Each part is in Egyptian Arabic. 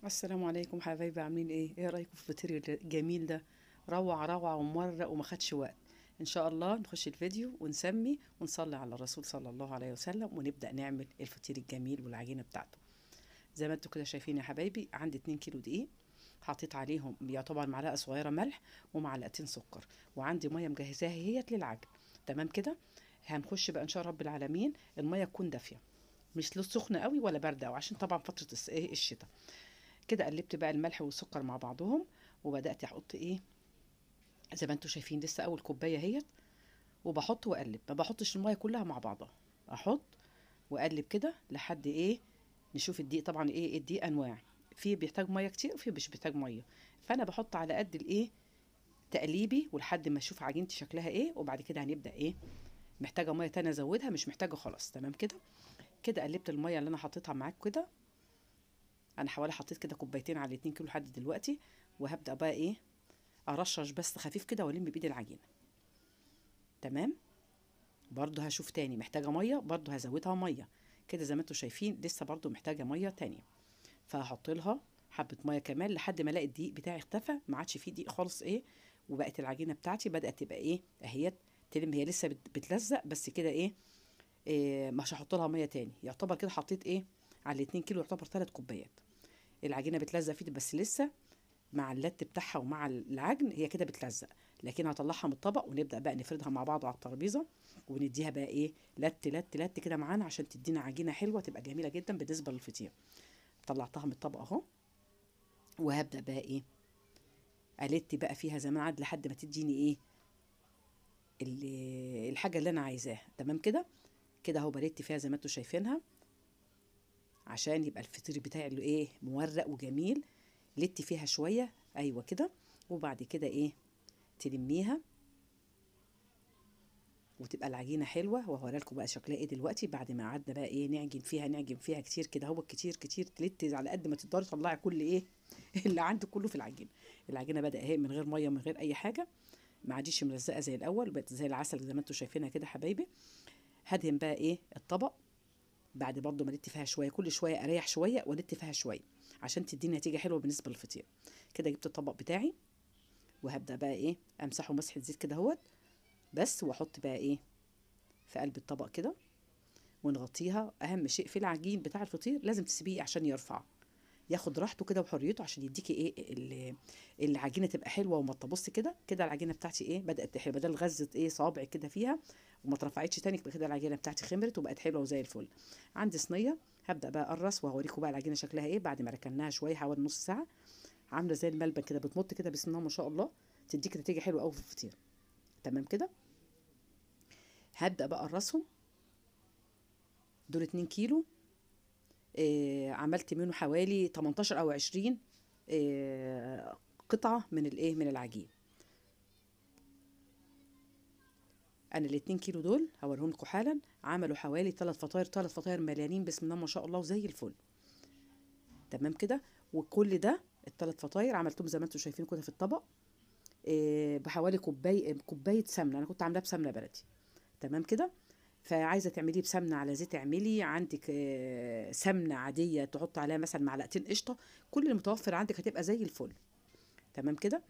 السلام عليكم حبايبي، عاملين ايه؟ ايه رايكم في الفطير الجميل ده؟ روعه روعه ومورق وما خدش وقت. ان شاء الله نخش الفيديو ونسمي ونصلي على الرسول صلى الله عليه وسلم ونبدا نعمل الفطير الجميل والعجينه بتاعته. زي ما انتم كده شايفين يا حبايبي، عندي 2 كيلو دقيق، حطيت عليهم يعتبر معلقه صغيرة ملح ومعلقتين سكر، وعندي مية مجهزاها اهيت للعجن. تمام كده. هنخش بقى ان شاء رب العالمين. المية تكون دافيه، مش سخنة قوي ولا باردة قوي، عشان طبعا فترة الشتاء. كده قلبت بقى الملح والسكر مع بعضهم، وبدات احط ايه زي ما انتم شايفين، لسه اول كوباية اهيت، وبحط واقلب، ما بحطش المية كلها مع بعضها، احط واقلب كده لحد ايه نشوف الدقيق. طبعا ايه الدقيق انواع، في بيحتاج مية كتير وفي مش بيحتاج مية، فانا بحط على قد الايه تقليبي ولحد ما اشوف عجينتي شكلها ايه، وبعد كده هنبدا ايه محتاجه مية تانية ازودها، مش محتاجه خلاص. تمام كده. كده قلبت المية اللي انا حطيتها معاك كده، انا حوالي حطيت كده كوبايتين على 2 كيلو لحد دلوقتي، وهبدا بقى ايه ارشش بس خفيف كده والم بايدي العجينة. تمام. برضو هشوف تاني محتاجه مية، برضو هزودها مية كده زي ما انتم شايفين، لسه برضو محتاجه مية تانية، فهحط لها حبه مية كمان لحد ما الاقي الدقيق بتاعي اختفى، ما عادش فيه دقيق خالص ايه، وبقت العجينة بتاعتي بدات تبقى ايه اهيت تلم. هي لسه بتلزق بس كده ايه، مش هحط لها مية تاني. يعتبر كده حطيت ايه على 2 كيلو، يعتبر 3 كوبايات. العجينة بتلزق فيه بس لسه مع اللت بتاعها ومع العجن هي كده بتلزق، لكن هطلعها من الطبق ونبدا بقى نفردها مع بعض على الترابيزة، ونديها بقى ايه لت لت لت كده معانا عشان تدينا عجينه حلوة تبقى جميلة جدا بالنسبة للفطير. طلعتها من الطبق اهو، وهبدا بقى ايه قلت بقى فيها زي ما عاد لحد ما تديني ايه الحاجة اللي انا عايزاها. تمام كده. كده اهو بلت فيها زي ما انتم شايفينها عشان يبقى الفطير بتاعي اللي ايه مورق وجميل. لت فيها شوية ايوه كده، وبعد كده ايه تلميها وتبقى العجينة حلوة. وهوريها لكم بقى شكلها ايه دلوقتي بعد ما قعدنا بقى ايه نعجن فيها، نعجن فيها كتير كده اهو، كتير كتير، تلت على قد ما تقدري تطلعي كل ايه اللي عندك كله في العجينة. العجينة بدا اهي من غير مية من غير اي حاجة، ما عادش ملزقه زي الاول، بقت زي العسل زي ما انتم شايفينها كده حبايبي. هدهن بقى ايه الطبق بعد برضو ما لت فيها شوية، كل شوية اريح شوية ولت فيها شوية عشان تديني نتيجة حلوة بالنسبة للفطير. كده جبت الطبق بتاعي وهبدا بقى ايه امسحه مسحه زيت كده اهوت بس، واحط بقى ايه في قلب الطبق كده ونغطيها. اهم شيء في العجين بتاع الفطير لازم تسيبيه عشان يرفع، ياخد راحته كده وحريته، عشان يديكي ايه العجينة تبقى حلوة وما تبص كده. كده العجينة بتاعتي ايه بدات تحلو، بدل غزت ايه صوابعي كده فيها وما اترفعتش تاني، كده العجينة بتاعتي خمرت وبقت حلوة وزي الفل. عندي صينية هبدا بقى اقرص وهوريكم بقى العجينة شكلها ايه بعد ما ركناها شوية حوالي نص ساعة، عامله زي الملبن كده، بتمط كده بسم الله ما شاء الله، تديك نتيجة حلوة قوي في الفطير. تمام كده. هبدا بقى اقرصهم. دول 2 كيلو، عملت منه حوالي 18 او 20 قطعه من الايه من العجين. انا ال2 كيلو دول هوريهم لكم حالا، عملوا حوالي 3 فطاير، 3 فطاير مليانين بسم الله ما شاء الله وزي الفل. تمام كده. وكل ده ال3 فطاير عملتهم زي ما انتم شايفين كده في الطبق، بحوالي كوباية سمنه، انا كنت عاملاها بسمنه بلدي. تمام كده. فعايزه تعمليه بسمنه على زيت اعملي، عندك سمنه عادية تحط عليها مثلا معلقتين قشطه، كل اللي متوفر عندك هتبقى زي الفل. تمام كده.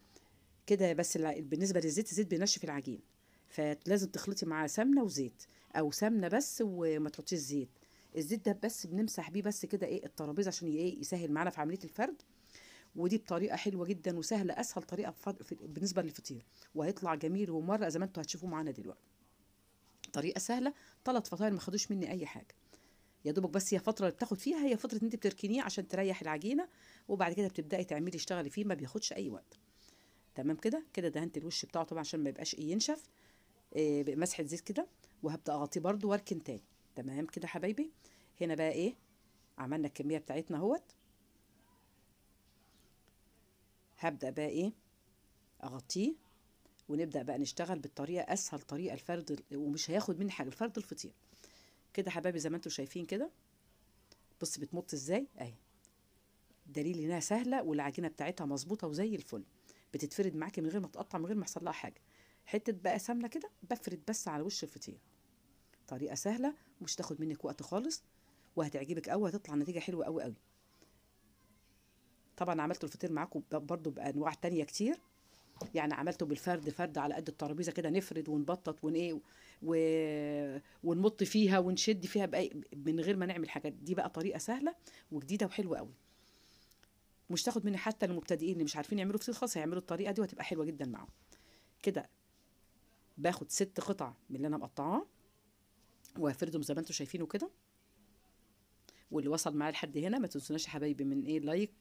كده بس بالنسبة للزيت، الزيت بينشف العجين، فلازم تخلطي معاه سمنه وزيت، او سمنه بس وما تحطيش زيت. الزيت ده بس بنمسح بيه بس كده ايه الترابيزة عشان ايه يسهل معانا في عملية الفرد. ودي بطريقة حلوة جدا وسهلة، اسهل طريقه بالنسبة للفطير، وهيطلع جميل ومرق زي ما انتوا هتشوفوه معانا دلوقتي. طريقه سهلة، 3 فطاير ما خدوش مني اي حاجة، يا دوبك بس هي فترة اللي بتاخد فيها هي فترة ان انت بتركنيه عشان تريح العجينة، وبعد كده بتبداي تعملي تشتغلي فيه، ما بياخدش اي وقت. تمام كده. كده دهنت الوش بتاعه طبعا عشان ما يبقاش ايه ينشف، بمسحه زيت كده، وهبدا اغطيه برده واركن تاني. تمام كده حبايبي. هنا بقى ايه عملنا الكمية بتاعتنا اهوت، هبدا بقى ايه اغطيه ونبدا بقى نشتغل بالطريقة، اسهل طريقه الفرد ومش هياخد مني حاجة، الفرد الفطير. كده حبايبي زي ما انتم شايفين كده، بص بتمط ازاي اهي، دليل انها سهلة والعجينه بتاعتها مظبوطة وزي الفل، بتتفرد معاكي من غير ما تقطع، من غير ما يحصل لها حاجة. حتة بقى سمنه كده بفرد بس على وش الفطير. طريقه سهلة ومش تاخد منك وقت خالص، وهتعجبك قوي، هتطلع نتيجة حلوة قوي قوي. طبعا عملت الفطير معاكم برضو بانواع تانية كتير، يعني عملته بالفرد فرد على قد الترابيزة كده، نفرد ونبطط ون ونمط فيها ونشد فيها من غير ما نعمل حاجات. دي بقى طريقه سهلة وجديدة وحلوه قوي، مش تاخد مني حتى المبتدئين اللي مش عارفين يعملوا فطير خالص، هيعملوا الطريقة دي وهتبقى حلوة جدا معاهم. كده باخد 6 قطع من اللي انا مقطعاه وهفردهم زي ما انتم شايفينه كده. واللي وصل معايا لحد هنا ما تنسوناش يا حبايبي من ايه، لايك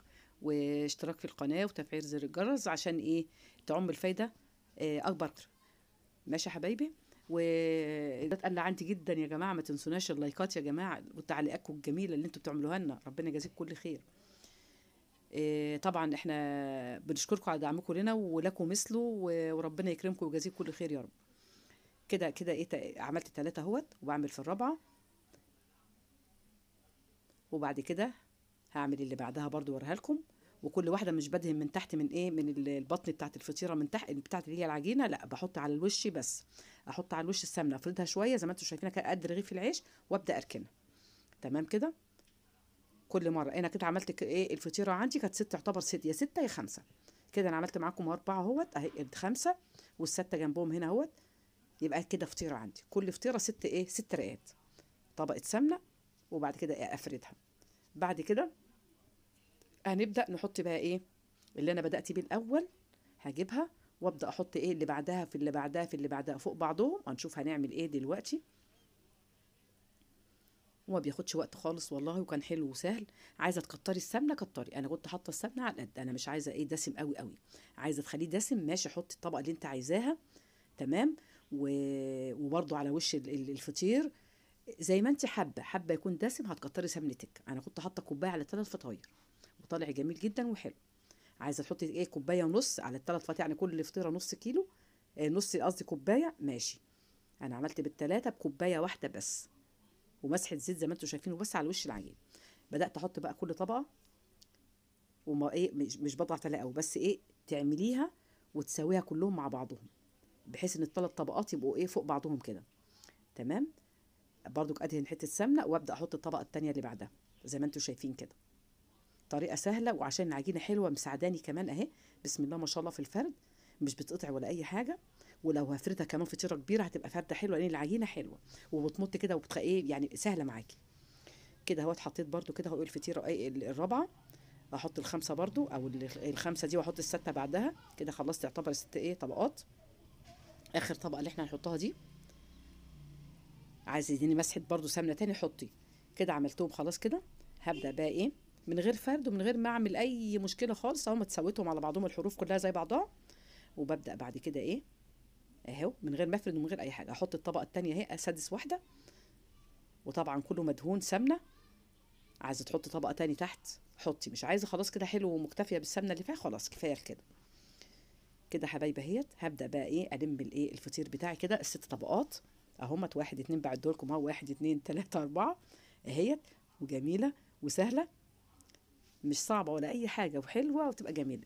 واشتراك في القناة وتفعيل زر الجرس عشان ايه تعم الفايدة اكبر. ماشي يا حبايبي. وده اتقل عندي جدا يا جماعة، ما تنسوناش اللايكات يا جماعة وتعليقاتكم الجميلة اللي انتم بتعملوها لنا، ربنا يجازيكم كل خير. طبعا احنا بنشكركم على دعمكم لنا ولكم مثله، وربنا يكرمكم ويجازيكم كل خير يا رب. كده كده ايه عملت 3 اهوت، وبعمل في الرابعة، وبعد كده هعمل اللي بعدها برضو اوريها لكم. وكل واحدة مش بدهن من تحت من ايه، من البطن بتاعت الفطيره من تحت بتاعت اللي هي العجينة، لا بحط على الوش بس، احط على الوش السمنة، افردها شوية زي ما انتم شايفينها كده قد رغيف العيش، وابدا اركنها. تمام كده. كل مرة انا كده عملت ايه الفطيره عندي كانت 6، تعتبر 6 يا 6 يا 5 كده. انا عملت معاكم 4 اهوت اهي، 5 والستة جنبهم هنا اهوت، يبقى كده فطيره عندي كل فطيره 6 ايه 6 رقات، طبقه سمنه، وبعد كده إيه افردها. بعد كده هنبدأ نحط بقى ايه اللي انا بدأت بيه الاول، هجيبها وابدأ احط ايه اللي بعدها في اللي بعدها في اللي بعدها فوق بعضهم. هنشوف هنعمل ايه دلوقتي. وما بياخدش وقت خالص والله، وكان حلو وسهل. عايزه تكتري السمنة كتري، انا كنت حاطه السمنة على قد، انا مش عايزه ايه دسم قوي قوي، عايزه تخليه دسم ماشي، حطي الطبقة اللي انت عايزاها. تمام. وبرده على وش الفطير زي ما انت حابة، حابة يكون دسم هتكتري سمنتك. انا كنت حاطه كوباية على 3 فطاير وطالع جميل جدا وحلو. عايزه تحطي ايه كوباية ونص على ال3 فطاير، يعني كل فطيره نص كيلو، نص قصدي كوباية ماشي. انا عملت بالثلاثة بكوبايه واحدة بس، ومسحه زيت زي ما انتم شايفينه بس على وش العجين. بدات احط بقى كل طبقه، وما ايه مش بضغط عليها قوي، بس ايه تعمليها وتساويها كلهم مع بعضهم، بحيث ان الثلاث طبقات يبقوا ايه فوق بعضهم كده. تمام. برضو ادهن حتة سمنه وابدا احط الطبقة الثانية اللي بعدها زي ما انتم شايفين كده. طريقه سهلة، وعشان العجينة حلوة مساعداني كمان اهي، بسم الله ما شاء الله في الفرد مش بتقطع ولا اي حاجة. ولو هفردها كمان فطيره كبيرة هتبقى فرده حلوة، لان العجينة حلوة وبتمط كده وبتخ ايه يعني سهلة معاكي كده اهوت. حطيت برده كده هقول الفطيره ايه الرابعة، احط الخمسة برده او الخمسة دي واحط الستة بعدها كده. خلصت يعتبر 6 ايه طبقات. اخر طبقه اللي احنا هنحطها دي عايز يديني مسحه برده سمنه تاني حطي كده. عملتهم خلاص كده. هبدا بقى ايه من غير فرد ومن غير ما اعمل اي مشكلة خالص، اهو اتسويتهم على بعضهم، الحروف كلها زي بعضها. وببدا بعد كده ايه اهو من غير ما افرد ومن غير اي حاجة، احط الطبقة الثانية اهي سادس واحدة، وطبعا كله مدهون سمنه. عايزه تحط طبقه تاني تحت حطي، مش عايزه خلاص كده حلو ومكتفيه بالسمنه اللي فيها خلاص كفاية كده. كده حبايبي اهيت. هبدا بقى ايه الم الايه الفطير بتاعي كده ال6 طبقات اهمت، 1 2 بعدهم اهو، 1 2 3 4 اهيت. وجميلة وسهلة مش صعبة ولا اي حاجة، وحلوه وتبقى جميلة.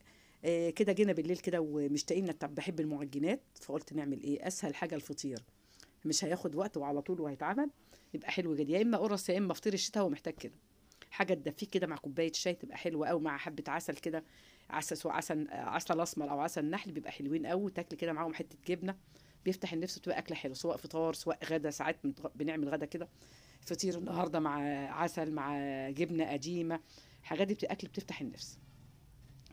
كده جينا بالليل كده ومشتاقين، بحب المعجنات، فقلت نعمل ايه اسهل حاجة الفطير، مش هياخد وقت وعلى طول وهيتعمل، يبقى حلو جدا. يا اما قرص يا اما فطير الشتاء، هو محتاج كده حاجة تدفيك كده مع كوباية شاي تبقى حلوة قوي، مع حبه عسل كده، عسل سواء عسل اسمر او عسل نحل بيبقى حلوين قوي، تاكل كده معاهم حتة جبنه بيفتح النفس، بتبقى اكله حلوة سواء فطار سواء غدا. ساعات بنعمل غدا كده فطير النهارده مع عسل مع جبنه قديمة، الحاجات دي بتبقى اكل بتفتح النفس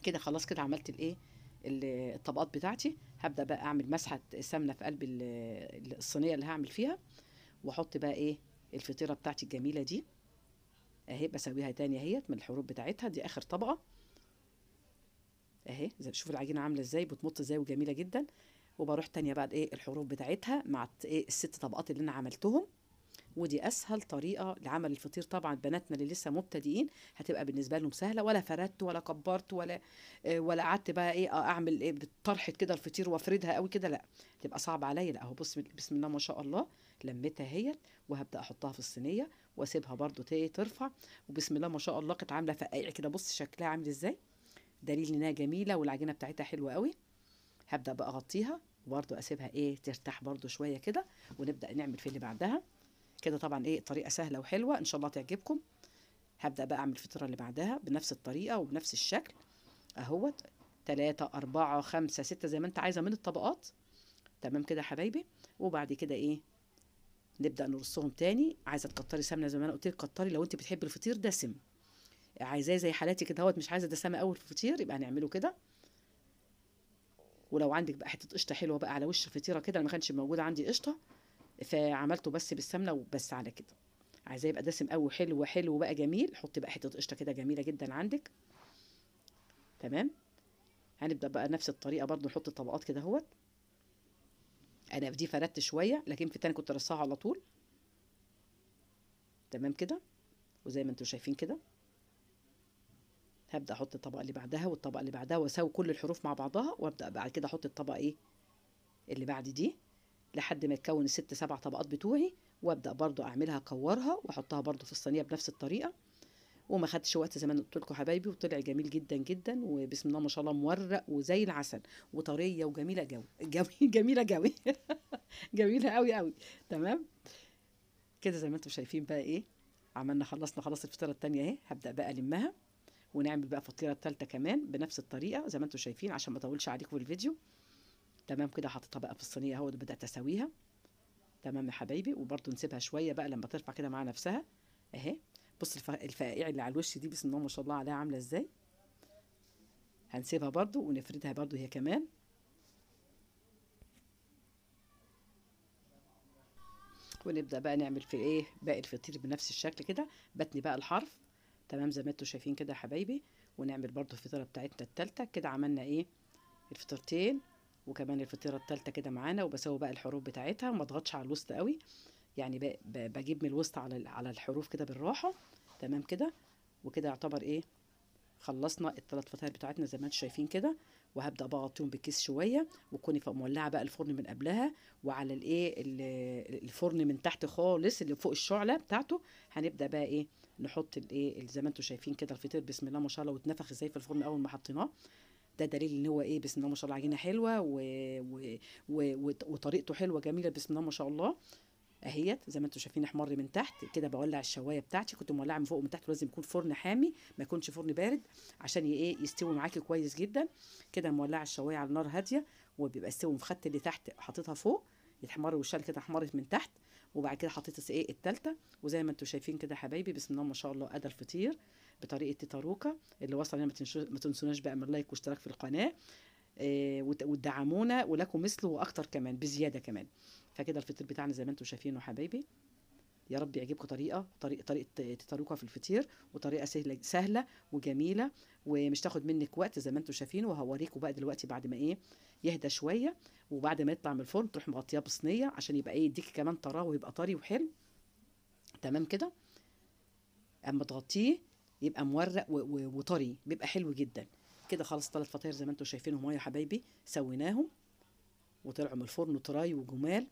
كده. خلاص كده عملت الايه الطبقات بتاعتي. هبدا بقى اعمل مسحه سمنه في قلب الصينية اللي هعمل فيها، واحط بقى ايه الفطيره بتاعتي الجميلة دي اهي، بسويها تاني اهيت من الحروف بتاعتها دي، اخر طبقه اهي. شوف العجينة عامله ازاي، بتمط ازاي وجميلة جدا. وبروح تانية بعد ايه الحروف بتاعتها مع ايه ال6 طبقات اللي انا عملتهم. ودي اسهل طريقه لعمل الفطير، طبعا بناتنا اللي لسه مبتدئين هتبقى بالنسبة لهم سهلة، ولا فردت ولا كبرت ولا قعدت بقى ايه اعمل ايه بالطرحه كده الفطير وافردها قوي كده، لا تبقى صعبة عليا. لا اهو بص بسم الله ما شاء الله لميتها اهيت، وهبدا احطها في الصينية واسيبها برده ترفع. وبسم الله ما شاء الله كانت عامله فقايع كده، بص شكلها عامل ازاي، دليل انها جميلة والعجينه بتاعتها حلوة قوي. هبدا بقى اغطيها وبرده اسيبها ايه ترتاح برده شوية كده، ونبدا نعمل في اللي بعدها كده. طبعا ايه طريقه سهلة وحلوه ان شاء الله تعجبكم. هبدا بقى اعمل الفطيره اللي بعدها بنفس الطريقة وبنفس الشكل. اهوت 3 4 5 6 زي ما انت عايزه من الطبقات. تمام كده يا حبايبي. وبعد كده ايه نبدا نرصهم تاني. عايزه تكتري سمنه زي ما انا قلت لك كتري، لو انت بتحبي الفطير دسم، عايزاه زي حالاتي كده اهوت مش عايزه دسامه قوي في الفطير، يبقى هنعمله كده. ولو عندك بقى حتة قشطه حلوة بقى على وش الفطيره كده، ما كانش موجود عندي قشطه فعملته بس بالسمنه وبس على كده. عايزاه يبقى دسم قوي حلو حلو بقى جميل، حطي بقى حتة قشطه كده جميلة جدا عندك. تمام. هنبدا بقى نفس الطريقة برضو، نحط الطبقات كده اهوت. انا في دي فردت شوية، لكن في التاني كنت رصاها على طول. تمام كده. وزي ما انتم شايفين كده هبدا احط الطبقة اللي بعدها والطبقة اللي بعدها، واساوي كل الحروف مع بعضها، وابدا بعد كده احط الطبقة ايه اللي بعد دي لحد ما يتكون الست 7 طبقات بتوعي. وابدا برضو اعملها اكورها واحطها برضو في الصينية بنفس الطريقة. وما خدتش وقت زي ما انا قلت لكم حبايبي، وطلع جميل جدا جدا، وبسم الله ما شاء الله مورق وزي العسل وطريه وجميلة جوي جوي جميلة جوي جميلة قوي قوي. تمام كده زي ما انتم شايفين بقى ايه عملنا، خلصنا خلاص الفطيره الثانية اهي. هبدا بقى المها ونعمل بقى الفطيره الثالثة كمان بنفس الطريقة زي ما انتم شايفين عشان ما اطولش عليكم في الفيديو. تمام كده. حطيتها بقى في الصينية اهو وبدات اسويها. تمام يا حبايبي. وبرده نسيبها شوية بقى لما ترفع كده مع نفسها اهي. بص الفقاقيع اللي على الوش دي بسم الله ما شاء الله عليها عامله ازاي. هنسيبها برده ونفردها برده هي كمان. ونبدا بقى نعمل في ايه باقي الفطير بنفس الشكل كده. بتني بقى الحرف. تمام زي ما انتم شايفين كده يا حبايبي. ونعمل برده الفطيره بتاعتنا الثالثة كده. عملنا ايه الفطيرتين وكمان الفطيره الثالثة كده معانا. وبسوي بقى الحروف بتاعتها، ما اضغطش على الوسط قوي، يعني بجيب من الوسط على الحروف كده بالراحة. تمام كده. وكده يعتبر ايه خلصنا الثلاث فطاير بتاعتنا زي ما انتم شايفين كده. وهبدا بقى اغطيهم بالكيس شوية، وتكوني مولعه بقى الفرن من قبلها، وعلى الايه الفرن من تحت خالص اللي فوق الشعلة بتاعته. هنبدا بقى ايه نحط الايه زي ما انتم شايفين كده الفطير بسم الله ما شاء الله، واتنفخ ازاي في الفرن اول ما حطيناه. ده دليل ان هو ايه بسم الله ما شاء الله عجينه حلوة وطريقته حلوة جميلة بسم الله ما شاء الله اهيت. زي ما انتم شايفين احمر من تحت كده. بولع الشوايه بتاعتي، كنت مولعه من فوق ومن تحت، ولازم يكون فرن حامي ما يكونش فرن بارد عشان ايه يستوي معاكي كويس جدا. كده مولعه الشوايه على نار هادية، وبيبقى استوي مخدت اللي تحت حطيتها فوق يتحمر وشها كده احمرت من تحت. وبعد كده حطيت ايه التالتة. وزي ما انتم شايفين كده حبايبي بسم الله ما شاء الله ادى الفطير بطريقة تيتا روكا اللي وصل هنا. ما تنسوناش بقى من like واشتراك في القناة وتدعمونا، ولكم مثله واكتر كمان بزيادة كمان. فكده الفطير بتاعنا زي ما انتم شايفينه حبايبي، يا رب يعجبكم طريقه تيتا روكا في الفطير، وطريقه سهلة سهلة وجميلة ومش تاخد منك وقت زي ما انتم شايفين. وهوريكم بقى دلوقتي بعد ما ايه يهدى شوية، وبعد ما يطلع من الفرن تروح مغطياه بصينيه عشان يبقى ايه يديكي كمان طراوه ويبقى طري وحلو. تمام كده. اما تغطيه يبقى مورق وطري، بيبقى حلو جدا كده. خلاص ثلاث فطاير زي ما انتم شايفينهم اهو يا حبايبي، سويناهم وطلعوا من الفرن طراي وجمال.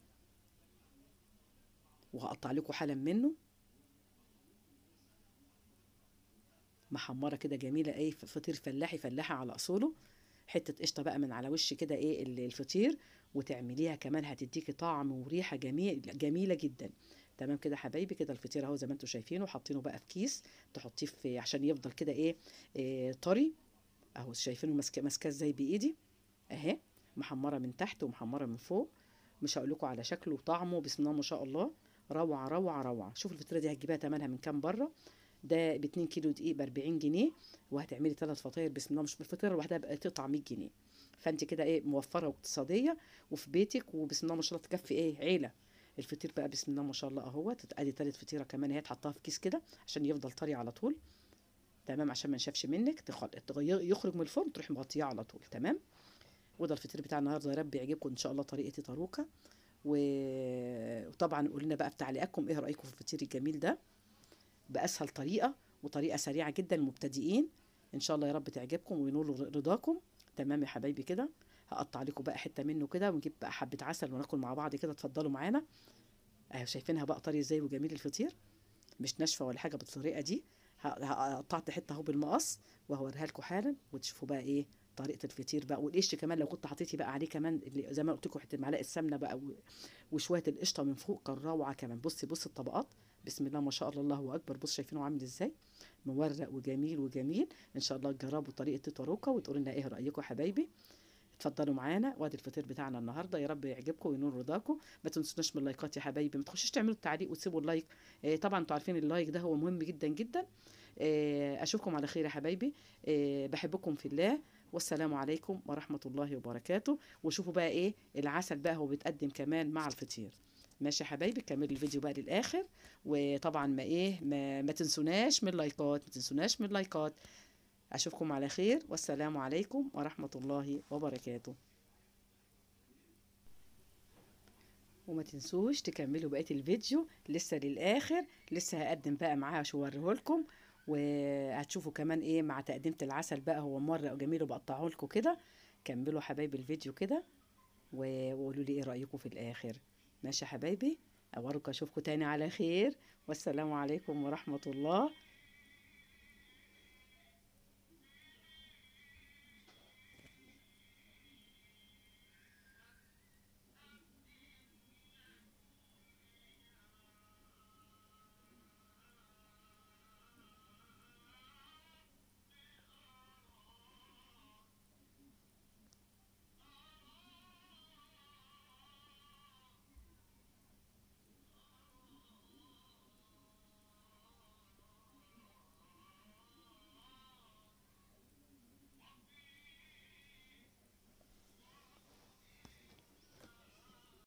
وهقطع لكم حالا منه محمرة كده جميلة ايه فطير فلاحي فلاحة على اصوله. حتة قشطه بقى من على وش كده ايه الفطير، وتعمليها كمان هتديكي طعم وريحه جميلة جدا. تمام كده حبايبي. كده الفطير اهو زي ما انتم شايفينه، حاطينه بقى في كيس تحطيه في عشان يفضل كده ايه طري اهو. شايفينه ماسكاه ازاي بايدي اهي، محمرة من تحت ومحمره من فوق. مش هقول لكم على شكله وطعمه بسم الله ما شاء الله، روعه روعه روعه. شوف الفطيره دي هتجيبها ثمنها من كام بره، ده ب 2 كيلو دقيق ب 40 جنيه، وهتعملي 3 فطاير بسم الله. مش الفطيره لوحدها بقى تقطع 100 جنيه، فانت كده ايه موفره واقتصادية وفي بيتك، وبسم الله ما شاء الله تكفي ايه عيله. الفطير بقى بسم الله ما شاء الله اهوت. ادي ثالث فطيره كمان اهي، تحطها في كيس كده عشان يفضل طري على طول. تمام، عشان ما نشافش منك، يخرج من الفرن تروح مغطياه على طول. تمام. وده الفطير بتاع النهارده، يا رب يعجبكم ان شاء الله طريقه تيتا روكا. وطبعا قولوا لنا بقى في تعليقاتكم ايه رايكم في الفطير الجميل ده، باسهل طريقه وطريقه سريعة جدا للمبتدئين. ان شاء الله يا رب تعجبكم وينول رضاكم. تمام يا حبايبي. كده هقطع لكم بقى حتة منه كده، ونجيب بقى حبه عسل وناكل مع بعض كده. اتفضلوا معانا اهو، شايفينها بقى طري ازاي وجميل الفطير، مش ناشفة ولا حاجة بالطريقة دي. قطعت حتة اهو بالمقص وهوريها لكم حالا، وتشوفوا بقى ايه طريقه الفطير بقى. والقشط كمان لو كنت حطيتي بقى عليه كمان اللي زي ما قلت لكم حتة معلقه السمنة بقى وشوية القشطه من فوق، كان روعه كمان. بصي بصي الطبقات بسم الله ما شاء الله، الله اكبر. بص شايفينه عامل ازاي. مورق وجميل وجميل. ان شاء الله تجربوا طريقه تيتا روكا وتقولوا لنا ايه رايكم يا حبايبي. اتفضلوا معانا، وادي الفطير بتاعنا النهارده، يا رب يعجبكم وينور رضاكم. ما تنسوناش من اللايكات يا حبايبي، ما تخشوش تعملوا التعليق وتسيبوا ال like. طبعا انتوا عارفين ال like ده هو مهم جدا جدا. اشوفكم على خير يا حبايبي، بحبكم في الله، والسلام عليكم ورحمة الله وبركاته. وشوفوا بقى ايه العسل بقى هو بيتقدم كمان مع الفطير. ماشي يا حبايبي، كملوا الفيديو بقى للاخر، وطبعا ما ايه ما تنسوناش من اللايكات، ما تنسوناش من اللايكات. اشوفكم على خير، والسلام عليكم ورحمة الله وبركاته. وما تنسوش تكملوا بقية الفيديو لسه للاخر، لسه هقدم بقى معاها اشوريه لكم، وهتشوفوا كمان ايه مع تقديمة العسل بقى هو مورق وجميل وبقطعه لكم كده. كملوا حبايبي الفيديو كده وقولوا لي ايه رأيكم في الاخر. ماشي يا حبايبي، اوريكم اشوفكم تاني على خير، والسلام عليكم ورحمة الله